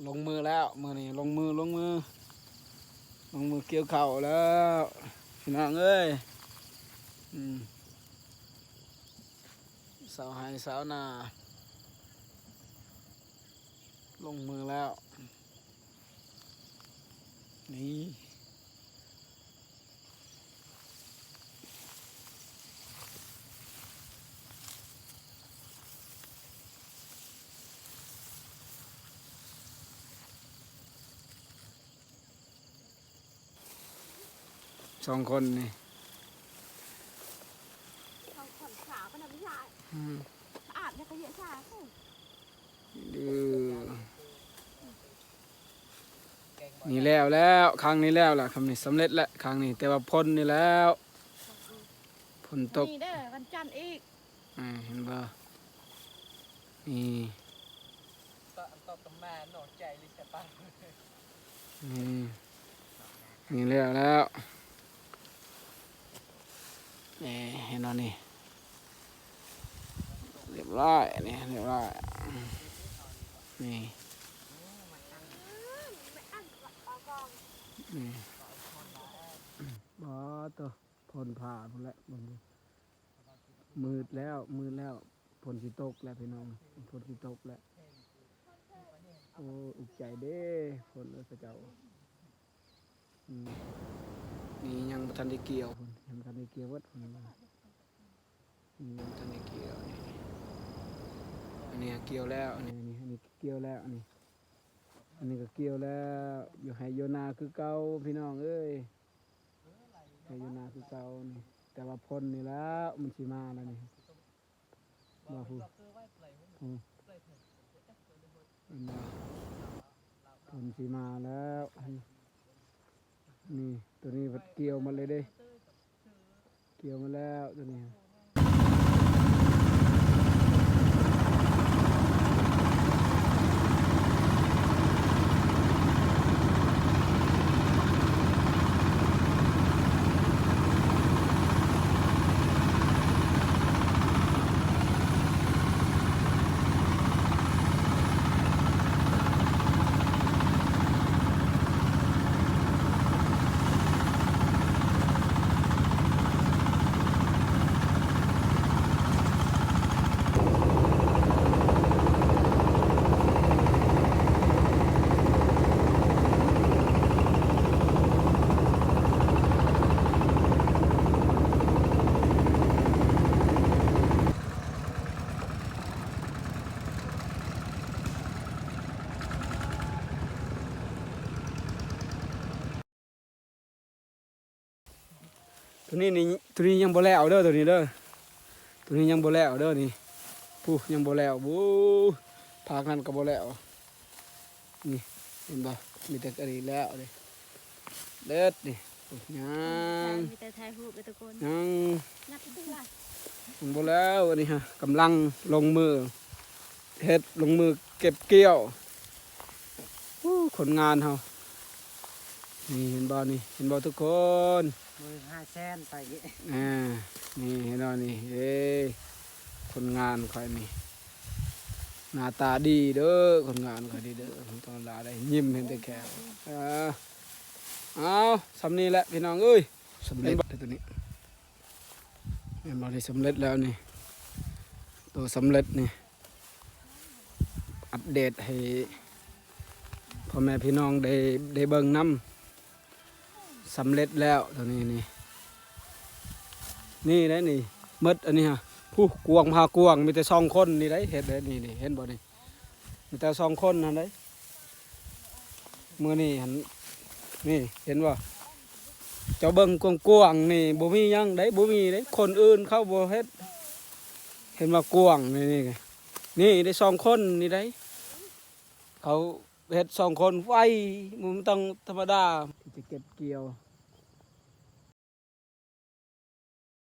ລົງມືແລ້ວ ມື້ນີ້ລົງມື ລົງມື ລົງມືກ່ຽວເຂົ້າແລ້ວ ພີ່ນ້ອງເອີຍ. ອືມ ຊາວໄຮ່ຊາວນາ ລົງມືແລ້ວ ນີ້. ສອງຄົນນີ້ ສອງຄົນຂາວປານນັ້ນຫຼາຍ ອືມ ອາບໃນກະເຍະຊາ ນີ້ແລ້ວແລ້ວ ຄັ້ງນີ້ແລ້ວລະ ຄັ້ງນີ້ສຳເລັດແລ້ວ ຄັ້ງນີ້ ແຕ່ວ່າຝົນນີ້ແລ້ວ ຝົນຕົກ ນີ້ເດີ ວັນຈັນອີກ ອ່າ ເຫັນບໍ່ ນີ້ ນີ້ ນີ້ແລ້ວແລ້ວ ນີ້ ເຫັນບໍ່ນີ້ ຮຽບຮ້ອຍ ນີ້ ຮຽບຮ້ອຍ ນີ້ ນີ້ ບໍ່ໂຕ ຝົນຟ້າພຸ້ນແຫຼະ ເບິ່ງດູ ມືດແລ້ວ ມືດແລ້ວ ຝົນຊິຕົກແລ້ວພີ່ນ້ອງ ຝົນຊິຕົກແລ້ວ. ໂອ້ ອຸກໃຈເດ້ ຄົນເອີຍ ເຂົາເຈົ້າ ອືມ ນີ້ຍັງບໍ່ທັນໄດ້ກ່ຽວ ຍັງບໍ່ທັນໄດ້ກ່ຽວເບິດ ນີ້ຍັງບໍ່ທັນໄດ້ກ່ຽວ ນີ້ ອັນນີ້ກ່ຽວແລ້ວ ອັນນີ້ ອັນນີ້ກ່ຽວແລ້ວ ອັນນີ້ ອັນນີ້ກໍກ່ຽວແລ້ວ ຢູ່ໄຮ່ຢູ່ນາຄືເກົ່າ ພີ່ນ້ອງເອີຍ ໄຮ່ຢູ່ນາຄືເກົ່ານີ້ ແຕ່ວ່າຝົນນີ້ແຫຼະ ມັນຊິມາແລ້ວນີ້. ບໍ່ ພຸ້ນ ພຸ້ນ ເຫັນບໍ່ ຝົນຊິມາແລ້ວ ນີ້ ໂຕນີ້ພັດກ່ຽວໝົດເລີຍເດ້ ກ່ຽວໝົດແລ້ວໂຕນີ້. ໂຕນີ້ນີ້ ໂຕນີ້ຍັງບໍ່ແລ້ວເດີ ໂຕນີ້ເດີ ໂຕນີ້ຍັງບໍ່ແລ້ວເດີນີ້ ພຸ້ນ ຍັງບໍ່ແລ້ວ ໂອ້ ພາກນັ້ນກໍບໍ່ແລ້ວ ນີ້ ເຫັນບໍ່ ມີແຕ່ອັນນີ້ແລ້ວເດ້ ເດັດນີ້ ໂອ້ ຍັງ ມີແຕ່ຖ່າຍຮູບເດີທຸກຄົນ ຍັງ ນັບເທື່ອ ຍັງບໍ່ແລ້ວ ອັນນີ້ຮະ ກຳລັງລົງມື ເຮັດລົງມືເກັບກ່ຽວ ໂອ້ ຄົນງານເຮົາ ນີ້ເຫັນບໍ່ນີ້ ເຫັນບໍ່ທຸກຄົນ ໝື່ນຫ້າແສນໄປ ອ່າ ນີ້ເຫັນບໍ່ນີ້ ເອີ ຄົນງານຂ້ອຍນີ້ ໜ້າຕາດີເດີ ຄົນງານຂ້ອຍນີ້ເດີ ບໍ່ທຳມະດາເດ້ ຍິ້ມເຫັນແຕ່ແຂ້ວ ອ່າ ເອົາ ສ່ຳນີ້ແຫຼະພີ່ນ້ອງເອີຍ ສຳເລັດແລ້ວໂຕນີ້ ແມ່ນບໍ່ ໄດ້ສຳເລັດແລ້ວນີ້ ໂຕສຳເລັດນີ້ ອັບເດດໃຫ້ພໍ່ແມ່ພີ່ນ້ອງໄດ້ ໄດ້ເບິ່ງນຳ ສຳເລັດແລ້ວໂຕນີ້ນີ້ ນີ້ໄດ໋ນີ້ ໝົດອັນນີ້ຮະ ພຸ້ນ ກວາງພາກວາງ ມີແຕ່ສອງຄົນນີ້ໄດ໋ ເຮັດໄດ໋ ນີ້ ນີ້ ເຫັນບໍ່ນີ້ ມີແຕ່ສອງຄົນຫັ້ນເດ້ ມື້ນີ້ຫັ້ນ ນີ້ເຫັນບໍ່ ເຈົ້າເບິ່ງກວ້າງໆນີ້ ບໍ່ມີຫຍັງໃດ ບໍ່ມີໃດ ຄົນອື່ນເຂົາບໍ່ເຮັດ ເຫັນວ່າກວ້າງນີ້ ນີ້ ນີ້ໄດ້ສອງຄົນນີ້ໃດ ເຂົາເຮັດສອງຄົນໄວ ມັນຕ້ອງທຳມະດາ ທີ່ຈະເກັບກ່ຽວ